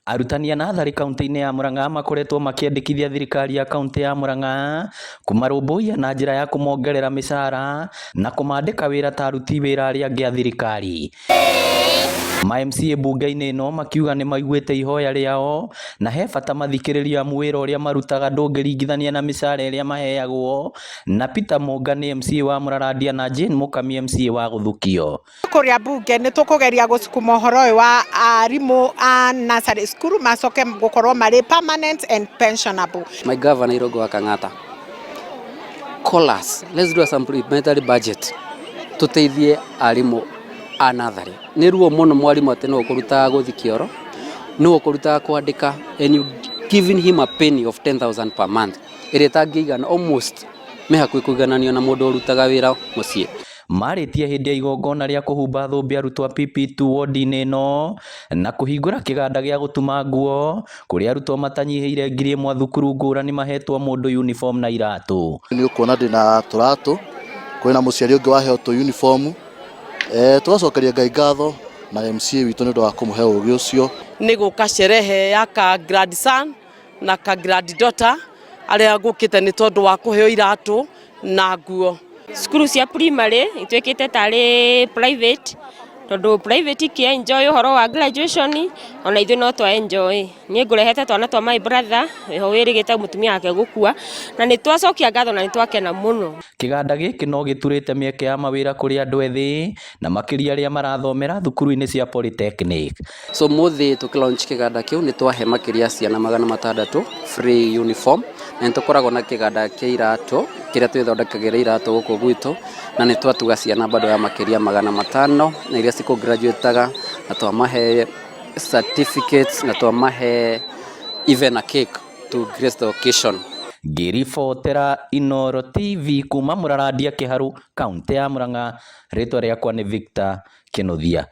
Arutani a natharĩ kaunti-inĩ ya Murang'a makoretwo makĩendekithia thirikari ya kaunti ya Murang'a kũmarũmbũiya na njĩra ya kũmongerera mĩcara na kũmandĩka wĩra ta aruti wĩra arĩa angĩ a thirikari. Ma MCA mbunge-inĩ ĩno makiuga nĩ maiguĩte ihoya rĩao na he bata mathikĩrĩrio amu wĩra ũrĩa marutaga ndũngĩringithania na mĩcara ĩrĩa maheagwo na Peter Mũnga nĩ MCA wa Mũrarandia na Jane Mũkami MCA wa Gũthukio. Kũrĩa mbunge nĩ tũkũgeria gũcukuma ũhoro ũyũ wa arimũ a nursery school macoke gũkorwo marĩ permanent and pensionable. My governor Irungu wa Kang'ata, call us. Let's do a supplementary budget. Tuteithie arimũ a natharĩ. Nĩ ruo mũno mwarimũ atĩ no ũkũrutaga gũthi kĩoro, no ũkũrutaga kwandĩka and you giving him a penny of 10,000 per month ĩrĩa ĩtangĩigana almost me hakuhĩ kũigananio na mũndũ ũrutaga wĩra mũciĩ. Marĩtie hĩndĩ ya igongona rĩa kũhumba thũmbĩ arutwo a PP2 wodi-inĩ ĩno na kũhingũra kĩganda gĩa gũtuma nguo kũrĩa arutwo matanyihĩire 1,000 thukuru ngũrani mahetwo mũndũ uniform na iratũ. Nĩ ũkuona ndĩna tũratũ, kwĩna mũciari ũngĩ waheo tũ uniform. Tũgacokeria Ngai ngatho na MCA witũ nĩ ũndũ wa kũmũhe ũgĩ ũcio. Nĩ gũka sherehe ya ka grandson na ka granddaughter arĩa ngũkĩte nĩ tondũ wa kũheo iratũ na nguo. Cukuru cia primary ituĩkĩte tarĩ private tondũ private ikĩ enjoy ũhoro wa graduation, ona ithuĩ no twa enjoy. Niĩ ngũrehete twana twa my brother wĩho wĩrĩgĩte mũtumia wake gũkua, na nĩ twacokia ngatho na nĩ twakena mũno. Kĩganda gĩkĩ no gĩturĩte mĩeke ya mawĩra kũrĩ andũ ethĩ na makĩria arĩa marathomera thukuru-inĩ cia polytechnic. So mũthĩ tũkĩ launch kĩganda kĩu nĩ twahe makĩria ciana 600 free uniform, na nĩ tũkoragwo na kĩganda kĩa iratũ kĩrĩa twĩthondekagĩra iratũ gũkũ gwitũ, na nĩ twatuga ciana bado ya makĩria 500 na iria cikũ graduate na twamahe certificates na twamahe even a cake to grace the occasion. Ngĩribotera Inooro TV kuma Mũrarandia Kĩharũ, kaunti ya Murang'a, rĩtwa rĩakwa nĩ Victor Kĩnuthia.